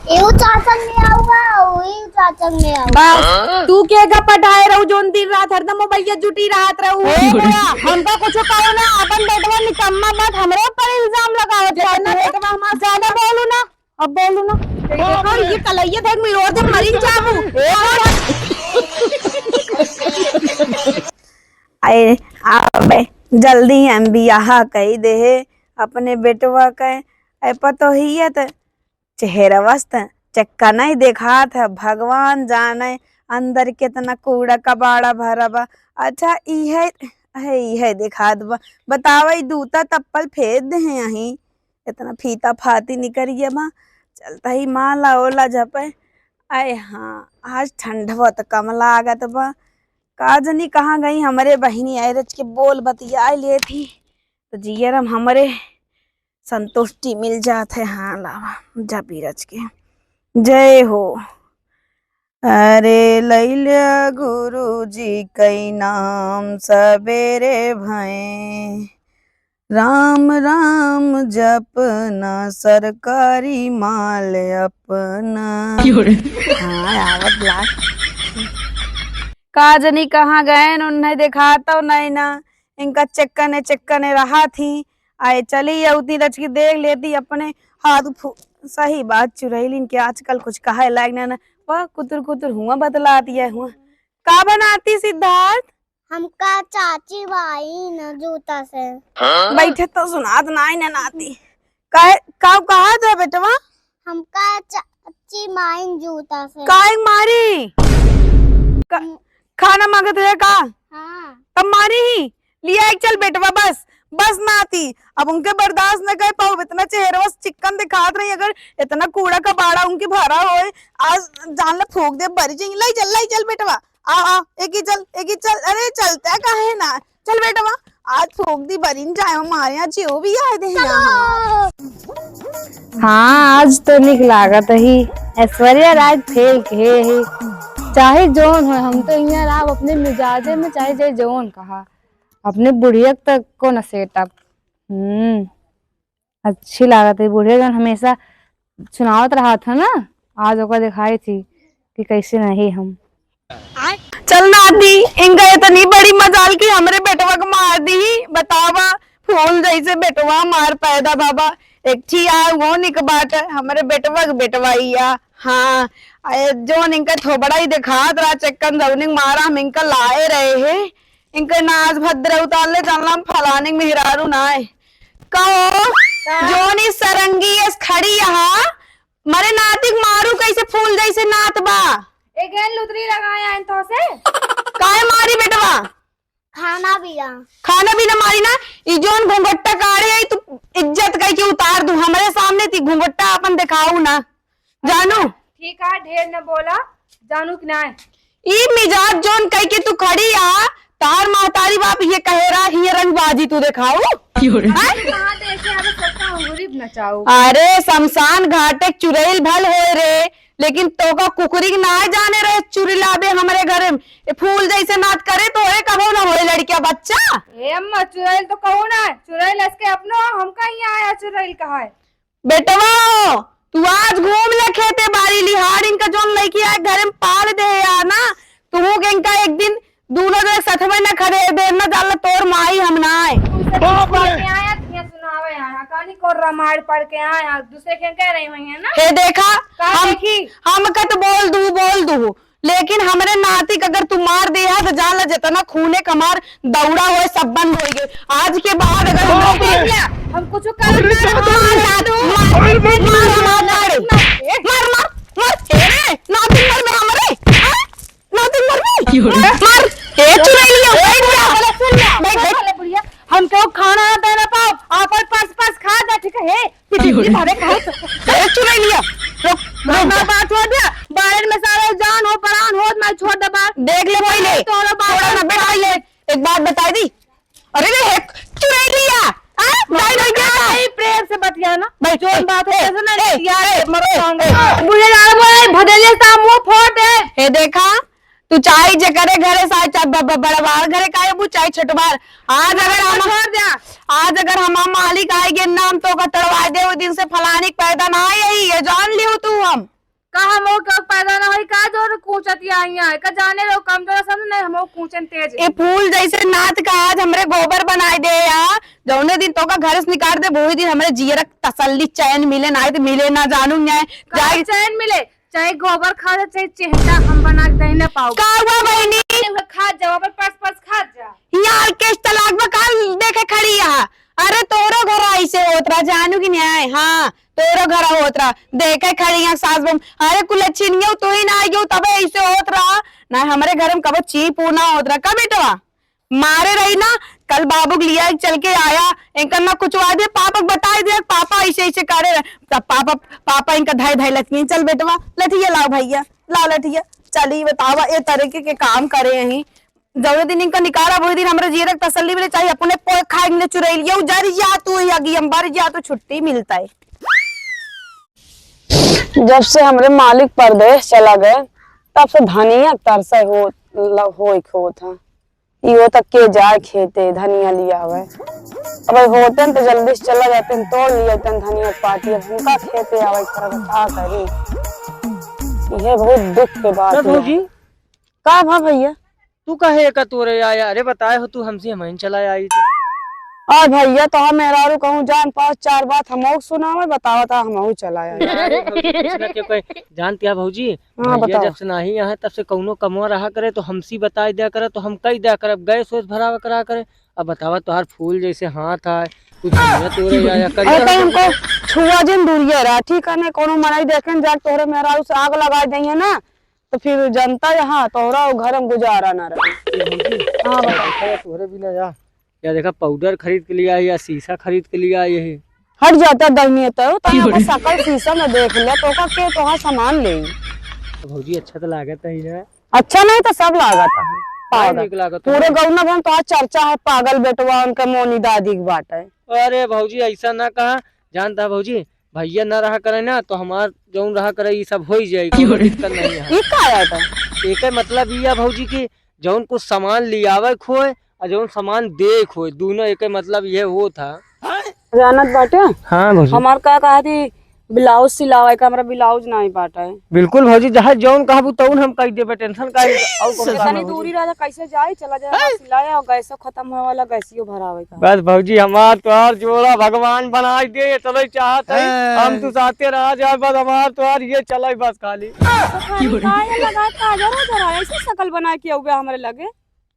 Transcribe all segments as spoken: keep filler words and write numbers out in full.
एहू चाचा में आऊगा, वही चाचा में आऊगा। बस, तू के का पटाए रहू, जोन दिन रात हरदम मोबाइल जुटी रहत रहू। ए बुआ, हमका कुछ कहो ना, अपन बेटवा निकम्मा मत, हमरे ऊपर इल्जाम लगाओ। जितना बेटवा हमार ज्यादा बोलू ना, अब बोलू ना। देखो, ये कलैया देख, मिलोर देख, मरिन जाबू। ए बुआ। आए, आबे, जल्दी हम बियाह कई देहे अपने बेटवा के। ए पतोहिया त चेहरवा से त चक्का नहीं देखात है, भगवान जाने अंदर केतना कूड़ा कबाड़ा भरा बा। अच्छा, इहे, है, इहे देखात बा। बतावा, ई दूता तप्पल फेंक देहे अहीं, एतना फीता फाती निकरिया बा। चलता ही माला ओला झपे। आए हाँ, आज ठंडवा त कम लागत बा। का जनी कहाँ गई हमरे बहिनी, आए रच के बोल बतियाए लेत ही, त जियरम हमरे संतुष्टि मिल जात है। हाँ, लावा, जा पी रच के। जय हो। अरे लैल्या गुरुजी कई नाम सबेरे भए, राम राम जपना सरकारी माल अपना। क्यों रे? हाँ, आवत लाग। का जनी कहाँ गएन, उन्हें देखातो नहीं ना। इनका चक्कने चक्कने रहा थी। आए चली अउती रच के देख लेती अपने हाथ फू-, सही बात, चुरैलिन के आजकल कुछ कहे लायक ना, ना। वह कुतुर कुतुर हुआ बतलाती है हुआ। का बनाती सिद्धार्थ? हमका चाची मारिन जूता से। बैठे तो सुनात नाई ना नाती। काहे, का कहा था बेटवा? हमका चाची मारिन जूता से। काहे मारी? का, हम्म। खाना मांगत रहे का? हाँ। तब मारी ही। लिया एक चल बेटवा, बस, बस नाती। अब उनके बर्दाश्त न कर पाओ, इतना चेहरवा चिक्कन दिखात रही, अगर इतना कूड़ा कबाड़ा उनके भरा होए, आज जान ले फूंक दे, बरी जाई। लाई चल, लाई चल बेटवा। आ, आ, एकी चल, एकी चल, अरे चलता काहे ना, चल बेटवा, आज फूंक दी बरिन जाए, हमारे यहाँ जो भी आए दे यहाँ हमारे। हाँ, आज तो निक लागत ही, ऐश्वर्या राय फेल के ही, चाहे जौन हो, हम तो यहाँ रहा अपने मिजाजे में, चाहे चाहे जौन कहा, अपने बुढ़िया तक को न सेटअप। हम्म। अच्छी लागत है बुढ़िया जौन हमेशा सुनावत रहत है ना, आज ओका दिखाई थी कि कैसे नहीं हम। चल नाती, इनका इतनी बड़ी मजाल कि हमरे बेटवा के मार दी। बतावा, फूल जैसे बेटवा मार पैदा बाबा। एक ठी आ वो निक बात है, हमरे बेटवा के बेटवा ही आ। हाँ, अरे जौन इनका थोबड़ा ही दिखात रहा, चक्कन जौनिक मारा, हम इनका लाए रहे हैं। इनका नाच भद्र उतार ले, जानला हम फलाने के मेहरारू ना है। कहो, का? जौन ई सरंगी एस खड़ी यहाँ, मरे नातिक मारू कैसे फूल जैसे नात बा। ए गेन लुतरी लगाए आइन तो से। काहे मारी बेटवा? खाना बिना। खाना बिना मारी ना, ई जौन घूंघट्टा काढ़े आई, तू इज्जत कई के उतार दू, हमरे सामने ती घूंघट्टा अपन दिखाऊ ना। जानू? ठीक है, ढेर न बोला, जानू कि नाय? ई मिजाज जौन कई के तू खड़ी आ, तार महतारी बाप ये कहे रहा, ये रंगबाजी तू देखाऊ? क्यों रे? हैं? कहाँ देखे, अरे सबका अंगूरी नचाऊ। अरे, शमशान घाटे चुरैल भल होए रे, लेकिन तोका कुकुरी के ना जाने रहे चुरी लाबे हमरे घरे में। ये फूल जैसे नात करे तो ए कबो ना होए लड़किया बच्चा। ए अम्मा, चुरैल तो कहू ना, चुरैल इसके अपनो, हमका ही आया चुरैल कहा है। बेटवा, तू आज घूम ले खेते बारी लिहार, इनका जौन लइकी आए घरे में पाल दे यार ना, तू के इनका एक दिन दूनो जने सथवे न खड़े दे, न जान तोर माई हम ना आए। बाप रे! पढ़ के आया, तिया सुनावे आया, कहानी को रामायण पढ़ के आया, दूसरे के कह रही हुई है ना? हे देखा, का हम, देखी? हम कत बोल दू, बोल दू, लेकिन हमरे नाती के अगर तू मार दिया तो जान ला जितना खूने कमार दौड़ा होए सब बंद हो गए। आज के बाद अगर हमरे हम कुछ कर अरे मार, मार, मार, मार, मार, मार, मार, मार, मार, ए, मार, मार, मार, ए रे, नाती मर में हमरे, हाँ? नाती मर में? मार, मार, ए चुड़ैलिया, बैठ जा। बोले, सुन ना, बैठ, बैठ। बोले बुढ़िया, हम केहू खाना ना दे ना पाओ, आपन पास पास खा जा, ठीक है? हे, पिटी पिटी भावे खाए तो। ए चुड़ैलिया, रुक, मार, रुक। मार, बात छोड़ दिया, बाहर में सारा जान हो, परान हो, मैं छोड़ दे बात। देख ले पहले, तोरो बात थोड़ा ना बैठ पहले, एक बात बताई दी, अरे रे, हे चुड़ैलिया, आ? दाई, दाई, क्या? नहीं, प्रेम से बतिया ना। भाई, जोन ए, बात हो, ए, कैसे ना ए, यार, ए, मरो ए, जाऊंगा। ए। बुढ़े लाल बोले, भदेले सा मुंह फोड़ दे। हे देखा, तू चाहे जेकरे घरे से आए, चाहे ब-, ब-, बड़वार घरे का आए, वो चाहे छोटवार। आज अगर हम छोड़ दे। आज अगर हमार मालिक आए गे ना, हम तोका तड़वा दे, वो दिन से फलानी के पैदा ना आई, ये जान लियो तू हम। का हम वो का पैदा ना होई का, जो कूचत आई है? का जाने लो कमजोर समझ नहीं, हम वो कूचन तेज ए है। फूल जैसे नाथ का आज हमरे गोबर बनाए दे या, जौने दिन तोका घर से निकाल दे, वही दिन हमरे जियरक तसल्ली चैन मिले, ना तो मिले ना जानू न्याय। का जाए चैन मिले? चाहे गोबर खा जा, चाहे चेहटा हम बना के दही ना पाओ। का हुआ बहिनी? खा जाओ, अपन पर्स पर्स खा जा। यहाँ ऑर्केस्ट्रा लागबा का देखे खड़ी यहाँ। अरे तोरो घर ऐसे होत रहा, जानू कि न्याय? हाँ, तोरो घर होत रहा, देखे खड़ी यहाँ सास बहू। अरे कुल लच्छिनियो तू ही ना आइयो, तबे ऐसे होत रहा। ना हमरे घर में कबो ची पू ना होत रहा। का बेटवा? मारे रही ना, कल बाबू के लिया चल के आया, इनका ना कुछ वादे, पापा के बताई दिया, पापा ऐसे ऐसे करे रहे। तब पापा, पापा इनका धाई धाई लथिया, "चल बेटवा, लठिया लाओ भैया, लाओ लठिया।" चली बतावा, ए तरीके के काम करे यही। जौने दिन इनका निकाला, वही दिन हमरे जीरक तसल्ली मिले, चाहे अपने पोए खाए मिले चुरैलिया, उ जर जा तू, या गियम बर जा तू, छुट्टी मिलता है। जब से हमरे मालिक परदेस चला गए, तब से धनिया तरसे हो, ल-, होई होत है। इहो तक के जाए खेते धनिया लियावे। अब होते न तो जल्दी से चला जाते न, तोड़ लिया तन धनिया के पाती। अब हमका खेते आवे के पड़त, का करी? इहे बहुत दुख के बात है। भौजी, का भा भैया? तू काहे एका तोरे आया? अरे बताए हो तू हमसे, हमहिन चला आई तो। आ भैया, तो हम मेहरारू कहूँ जान पाँच चार बात हमहू सुनावे, बतावा था हमहू चला आई। अरे भौजी, कुछ ना क्यों कहे, जानती है भौजी, हाँ, भैया बतावा। जब से नाही यहाँ तब से कौनो कमवा रहा करे तो हमसी बताई दिया करे, तो हम कही दिया करे, अब गैस वैस भरावा करा करे। अब बतावा तोहार फूल जैसे हाथ आए, तू धनिया तोरे आया करे। अरे तो हमको छुआ जिन दूरिया रहा, ठीक है ना? कौनो मनाई देखे न जाके तोहरे मेहरारू से आग लगाई देंगे ना, तो फिर जनता यहाँ तोहरा और घर में गुजारा ना रहे। ए भौजी, हाँ, बता। देखा या तोहरे बिना या, या देखा पाउडर खरीद के लिया या शीशा खरीद के लिया यही। हट जाता दहिनिया तो, तो यहाँ पर सकल शीशा में देख ले, तो का के तोहार सामान ले। भौजी अच्छा तो लागत है ना? अच्छा नहीं तो सब लागत है। नहीं पागल। निक लागत है। पूरे गौना भर तो आज चर्चा है पागल बेटवा उनके मोनी दादी के बाटे। अरे भौजी ऐसा ना कहा, जानता है भौजी, भैया ना रहा करे ना, तो हमार जौन रहा करे, ई सब होई जाई, कौनो दिक्कत नहीं है। ई का है तो? एकर मतलब ई है भौजी कि जौन कुछ सामान लियावे के होए और जौन सामान दे के होए, दोनों एकर मतलब ये होत है। जानत बाटे? हाँ भौजी। हमार का कहा थी, ब्लाउज सिलावे का, हमरा ब्लाउज नहीं बाटे। बिल्कुल भौजी, जहाँ जौन कहबू तौन हम कह देबे, टेंशन काहे लेबे? और कौन काम है तनी भौजी? दूरी रह जा, कैसे जाई? चला जाए, वहाँ सिलाए और गैसो खत्म होए वाला, गैसियो भरावे का। बस भौजी, हमार तोहार जोड़ा भगवान बनाई दे, ये चले चाहत है। हाँ। हम तू साथे रहा जाए, बस हमार तोहार ये चले बस खाली। तो खाली काहे लगा काजर हो जरा, ऐसे शकल बना के आउबे हमरे लगे।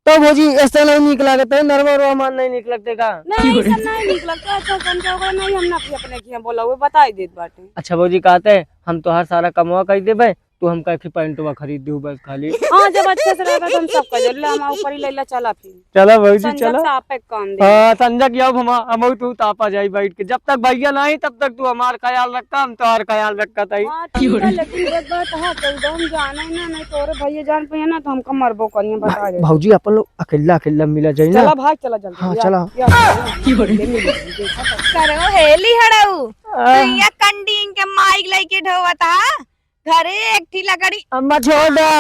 तो भौजी, ऐसे नहीं नीक लागत है, नरवा उरवा हमार नहीं नीक लगते का? नहीं, ऐसा नहीं नीक लगता। अच्छा, कौन क्या होगा? नहीं, हम ना अपने, अपने किया बोला, वो बता ही देत बाटे। अच्छा भौजी, कहते हम तोहार सारा कमवा कर देबे, तू हमका एक ठे पैंटवा खरीद दियो बस खाली। हाँ, जब अच्छे से रहबे तो हम सब कर देब। ले, हम ऊपर ही ले ला, चला फिर। चला भौजी, संजय चला। साहब पे काम दे। हाँ, संजय की अब हम, हम तू तापा जाई बैठ के। जब तक भैया नहीं, तब तक तू हमार ख्याल रखा, हम तोहार ख्याल रखा ताई। हाँ, ठीक है, लेकिन एक बात है, कोई दम जाने ना, नहीं तोरे भैया जान पे ना, तो हमका मरबो करिए, बता दे। भौजी, अपन लोग अकेला, अकेला मिला जाई ना। चला भाग, चला जल्दी। हाँ, या, चला। या, या, या, या, या, या, या। करो हेली हड़ऊ, आ। तो या कंडीन के माइक लेके ढोवत हा। घरे एक ठी लकड़ी। अम्मा छोड़ दे। कहाँ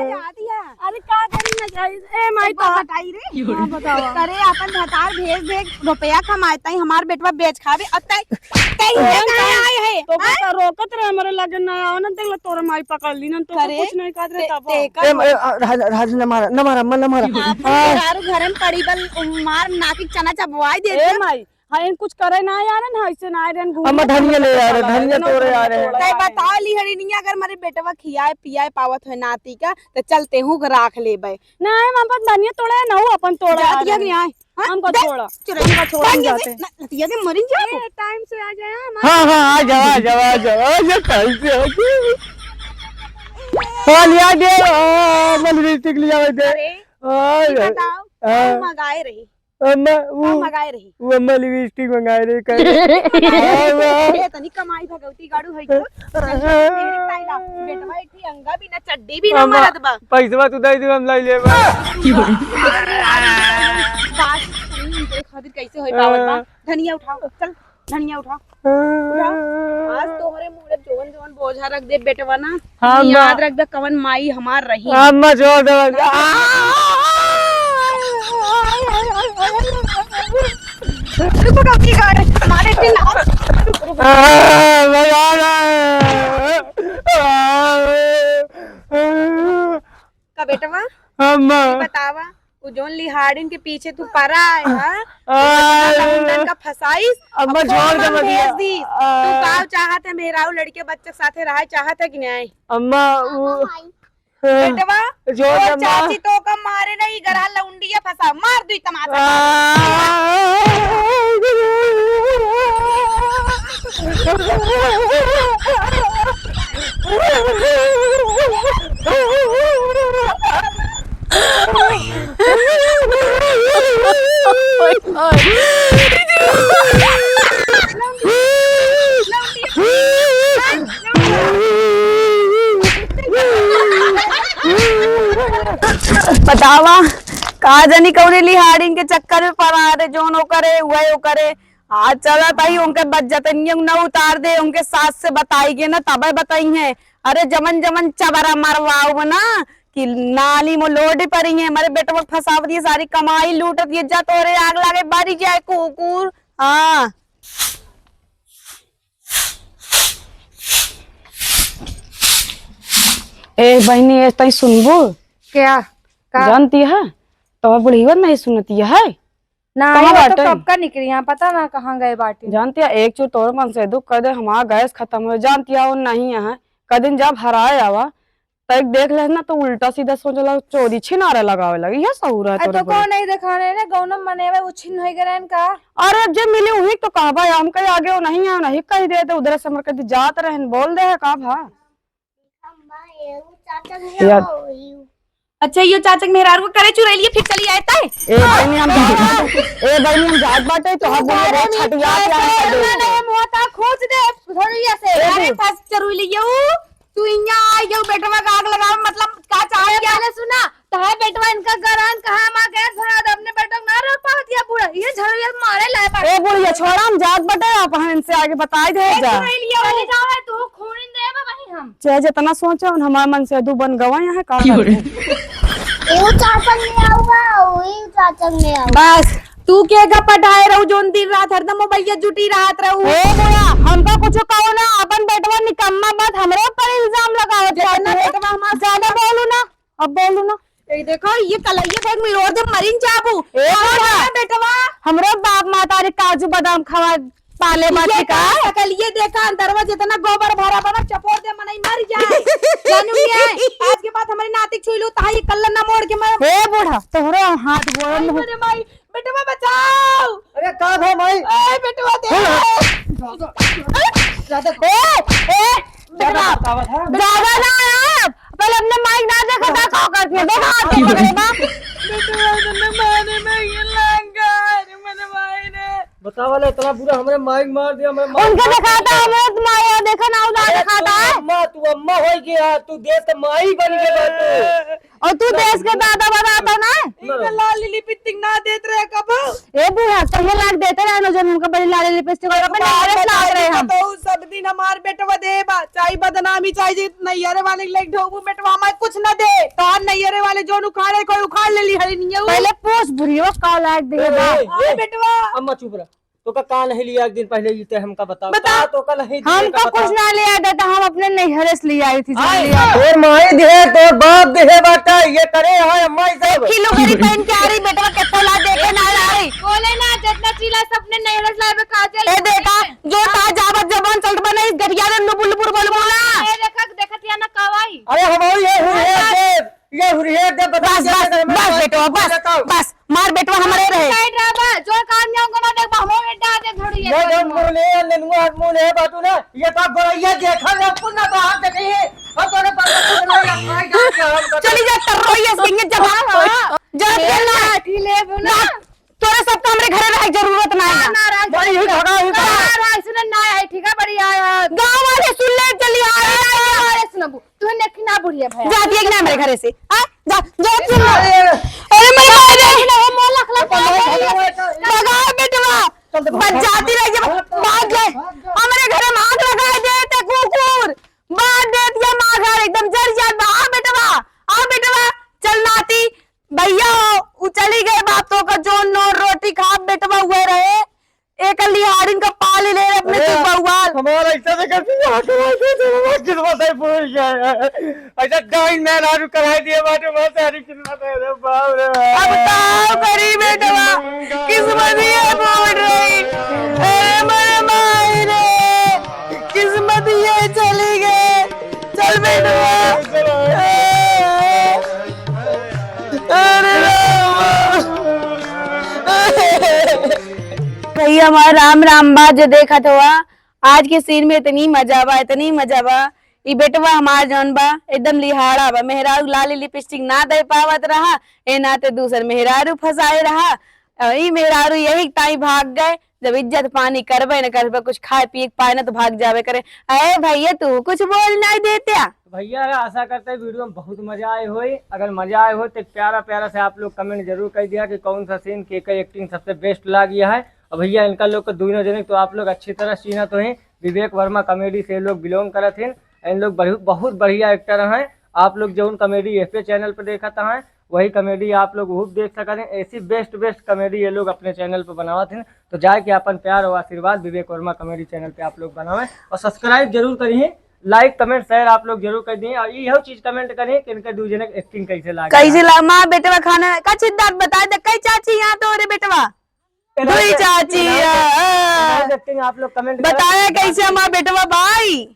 जा दिया? अरे का करी ना जाई? ए माई एक बात तो बताई रे। हाँ, बतावा। करे अपन भतार भेज दे, रुपया कमाए ताई हमार बेटवा बेच खावे। अब ताई, ताई ये कौन कहाँ ताई? आए है? तो हाँ? बता, रोकत रहे हमरे लगे ना आओ ना, देख ले तोरे माई पकड़ ली ना, तो करे? कुछ नहीं कहत रहे ते, तब। ते ए, कर ए, आ, राज, राज, न मारा, न मारा, अम्मा, न मारा। आपन हाँ। मेहरारू घरे में पड़ी बल, मार नाकी चना चबवाई दे ए दे। माई, हाँ, इन कुछ करे ना यार, ना ऐसे ना आए रहन घूमे। अम्मा, धनिया ले आ रहे, धनिया तोड़े आ रहे। तै बताओ लिहड़िनिया, अगर हमारे बेटवा खियाए पियाए पावत है नाती का, तो चलते हूँ राख लेबे। नहीं, हम अपन धनिया तोड़े ना, वो अपन तोड़े आ जात रहे। गया, हाँ? हमको दे, छोड़ा। चुराई हमको छोड़ा, हम जाते हैं। ना, नतिया के मरिन जाबो। ए, टाइम से आ जाए, हाँ, हाँ, आ जाओ, आ जाओ, आ जाओ, आ जाओ, टाइम से आ जाओ। हाँ, लिया दे, आ, मैं लिपस्टिक लिया दे। अरे, आ, ये बताओ, हाँ। हम मंगाए रही। अम्मा, वो, हम मंगाए रही। वो अम्मा लिपस्टिक मंगाए रही, कहे। हाँ, वाह। ए, तनी कमाई भगवती गाड़ू है क्यों? हाँ। मेरी ताई ना, बेटवा एक ही अंगा भी ना, चड्डी भी ना अम्मा, मरद बा। पैसवा तू दे दे, हम लाई लेबा। बात सुन, इनके खातिर कैसे होई पावत बा? हाँ। धनिया उठाओ, चल, धनिया उठाओ। हाँ। उठाओ। आज तोहरे मुड़े जोवन कौन बोझा रख दे बेटवा ना, हाँ, अम्मा। याद रख दे कौन माई हमार रही। अम्मा, छोड़ दे। आ! रुको, रुको, रुको, मारे दिन ना। आ, भगवान। आ! का बेटवा? अम्मा। बतावा, उ जौन लिहाड़िन के पीछे तू परा है, हाँ? आ, लौंडन का फसाइस, अम्मा, अब छोड़ दे कौन मत भेज दिया। दी? आ। तू का चाहत है, मेहरारू लड़के बच्चे के साथे रहा चाहत है कि नहीं? अम्मा, वो, बेटवा, छोड़ दे, अम्मा। चाची तो का मारे नहीं, गरहा लौंडिया फसा, मार दी तमाचा। आ। बतावा, का जानी कौने लिहाड़िन के चक्कर में परा रे, जौन ओकरे, उहे ओकरे। आज चलत आई, उनके बज्जतनिया न उतार दे, उनके सास से बताई के ना, तबे बताई है। अरे जमन जमन चबरा मरवाऊ ना कि नाली में लोड परी है, हमारे बेटवा फंसावत ये सारी कमाई लूटत ये, जा तोरे आग लागे बारी जाए कुकुर। हाँ। ए बहिनी, ए तई सुनबू? क्या? का? जानती है, तो बुढ़िया नहीं सुनती है। ना, कहाँ वो तो बाटे? सबका निकली, यहाँ पता ना कहाँ गए बाटे। जानती है, एक चूर तोर मन से दुख कर दे, हमारा गैस खत्म हो, जानती है, वो नहीं है। कदिन जब हराए आवा, तो एक देख ले ना, तो उल्टा सीधा सोचला, चोरी छिनारा लगावे लगी, यह सहूर है अरे तोरे तो बड़े। कौन नहीं देखाने ने, गौनम मने वो छिन हो गए रहन का? अरे, अब जे मिले वही तो कहबा, हम कहीं आगे वो नहीं है, नहीं कही दे, तो उधर से हमर कहीं जात रहन, बोल दे है का भा? अम्मा, ये चाचा नहीं यार। हो, ये अच्छा, यो चाचा के मेहरारू को करे चुरैलिए, फिर चली आए तय। ए बहिनी, हम जात बाटे, ए बहिनी, हम जात बाटे, तो हम बोले, छठिया के हम कर दे। नहीं, मुँह ता खोज दे, धोरिया से। ए अरे, बहिनी। फंस चुरैलिए ऊ, तू इहाँ आई गयो, बेटवा का आग लगावे, मतलब, का चाहे अरे, क्या? पहले सुना, तहार बेटवा इनका गरान कहाँ माँ गैस भरा दे, अपने बेटवा ना रह पावत या बूढ़ा, ये झड़िया मारे लाए बाटे। ए बुढ़िया, छोड़ा, हम जात बाटे, आप हम इनसे आगे बताई दे ए, जा। चुरैलिए, चली जाओ, है, तू खूनिन दे बा वही हम। चाहे जितना सोचे, उन हमारे मन से दू बन गवा यहाँ का की हो रे? करते? एहू चाचक में आऊगा, वही चाचक में आऊगा। बस, तू के का पटाए रहू, जोन दिन रात हरदम मोबाइल जुटी रहत रहू। ए बुढ़ा, हमका कुछ कहो ना, अपन बेटवा निकम्मा मत, हमरे ऊपर इल्जाम लगावत जितना रहू। बेटवा हमार ज्यादा बोलू ना, अब बोलू ना। ये देखो, ये कलैया देख, मिलोर दे मरिन जाबू। ए कहाँ बुढ़ा, गया बेटवा? हमरो बाप मातारी काजू बादाम खवा पाले ये बाटी का? का सकल, ये देखा, अंदरवा जितना गोबर भरा बा ना, चपोर दे मनई मर जाए। जानू ये, आज के बाद हमारी नाती छुई लू, तहाँ ये कल्ला ना मोड़ के मैं हे बूढ़ा, तोहरो हाथ गोड़ आई मुँह। मेरे माई, बेटवा बचाओ। अरे का भा माई? ए, बेटवा दे। हाँ। ज्यादा ए, ए, ज्यादा बेटवा, बतावत है। ज्यादा ना आया। पहले अपने माई ना देखा था, का करती है? देखा हाथ पकड़े बा। बेटवा, तूने मारे में ये लंगा, अरे मेरे माई ने। बतावा ले, इतना बुरा हमरे माई मार दिया, हमरे माई उनका मार दिखाता दिया। हमरे माया, देखा ना, उधर अरे दिखाता तू है। अम्मा, तू अम्मा होई गया, तू देश के माई बन गई बा तू। और तू देश के दादा बनाता ना। इनका लाल लिपस्टिक ना देत रहे कबो। ए बूढ़ा, कहिए लाग देते रहे ना, जब उनका बड़ी लाल लिपस्टिक और अपने नारे लाग रहे हम। तो सब दिन हमार बेटवा दे बा, चाहे बदनामी, चाहे जीत, नैहरे वाले के लेके ढोबू बेटवा हमारे कुछ ना दे। तो नैहरे वाले जोन उखाड़े, कोई उखाड़ ले ली हरी नहीं है वो। पहले पूछ बुढ़ियो का लाग दे ए, बा। ए, अरे ए, बेटवा। अम्मा चुप रह। तो का, का नहीं लिया एक दिन पहले, ये ते हमका बताओ। बता। का तो का नहीं दिए हमका का कुछ बताओ। ना लिया देता, हम अपने नैहरे से ले आई थी, जान आए। लिया। तोर माई दिहे, तोर बाप दिहे बाटा, ये करे है अम्मा ई सब। किलो गरी पहन के आ रही, बेटवा कितना ला देखे ना ला रही। बोले ना, जितना चीला सब अपने नैहरे से लाए बे काजल। ए देखा, जो ता जावत जबान चलत बा ना, इस गठिया में लुबुर लुबुर बोल बोला। ए देखा, देखत या ना कवाई। अरे हमारी ये हुई है, हाँ। ये ये हुरिया दे बता बस, दिया बस, था, मैं बस बात बेटवा, बोल बस, देता हूँ। बस, मार बेटवा हमरे रहे। साइड रह बा, जो काम जाऊंगा ना, देख, बहु में डाल दे, थोड़ी ये मैं करूंगा। जब मुँह ले, नेनुआ हाथ मुँह ले, बाटू ना, ये तो गोरैया देखा ना, पुन्ना तो हाथ देखे ही, और तोरे पर तो कुछ नहीं, अपना ही जान के हम तो चली जा, तर रोइए, सिंह जब हाँ, हाँ। जब ये ना, लाठी ले, वो ना। ना, तोरे सबका हमरे घरे रहे के जरूरत ना है। ना, ना, रहे बड़ी ही भगा ही ना, रहे, सुने ना है, ठीक है, बड़ी आया। गाँव वाले सुन ले, चली आ रही है। अरे, सुनबू, तू नेखी ना बुढ़िया भैया। जा दिए कि ना हमरे घरे से? आ? जा, जा, सुन ले। अरे, अरे, मेरे भाई रे। ना, वो मोला खला भगा बेटवा। चल, तो भाग, बच जाती रही है, भाग, भाग भाग, ले। भाग, भाग। हमरे घरे में आग लगाए दे, ते कुकुर। किस्मत है फूट गया। ऐसा डाइन मेहरारू कराई दिए बाटे, बहुत सारी किस्मत है रे बाप रे। अब का करी बेटवा, किस्मत ही है फूट रही। अरे मोरे माई रे, किस्मत ही है चली गए। चल बेटवा। अरे राम। भैया हमार राम राम बा, जो देखत हुआ आज के सीन में इतनी मजा बा, इतनी मजा बा। ई बेटवा हमार जौन बा एकदम लिहाड़ा बा, मेहरारू लाली लिपस्टिक ना दे पावत रहा, ए नाते दूसर मेहरारू फंसाए रहा। अ, ई मेहरारू यही ताई भाग गए, जब इज्जत पानी करबे न करबे, कुछ खाए पिए के पाए न तो भाग जावे करे। अरे भैया तू कुछ बोल नहीं देते। भैया आशा करते हैं वीडियो में बहुत मजा आए होई। अगर मजा आए हो तो एक प्यारा प्यारा से आप लोग कमेंट जरूर कर दिया कि कौन सा सीन के का एक्टिंग सबसे बेस्ट लाग गया है। और भैया इनका लोग को दोनों जने तो आप लोग अच्छी तरह सीना तो हैं, विवेक वर्मा कॉमेडी से लोग बिलोंग करत हैं। इन लोग बहुत बहुत बढ़िया एक्टर हैं। आप लोग जौन कॉमेडी एह पे चैनल पर देखत हैं वही कॉमेडी आप लोग वो देख सकत हैं। ऐसी बेस्ट बेस्ट कॉमेडी ये लोग अपने चैनल पर बनावत हैं। तो जाए के अपन प्यार और आशीर्वाद विवेक वर्मा कॉमेडी चैनल पे आप लोग बनावें और सब्सक्राइब जरूर करिए, लाइक कमेंट शेयर आप लोग जरूर कर दिए। और यही चीज कमेंट करिए कि इनके दू जने के एक्टिंग कैसे लागे। कैसे ला माँ बेटवा खाना का सिद्धार्थ बताए दे कई चाची यहाँ तो रे बेटवा। दुई चाची, हाँ। एक्टिंग आप लोग कमेंट बताया कैसे हमार बेटवा भाई।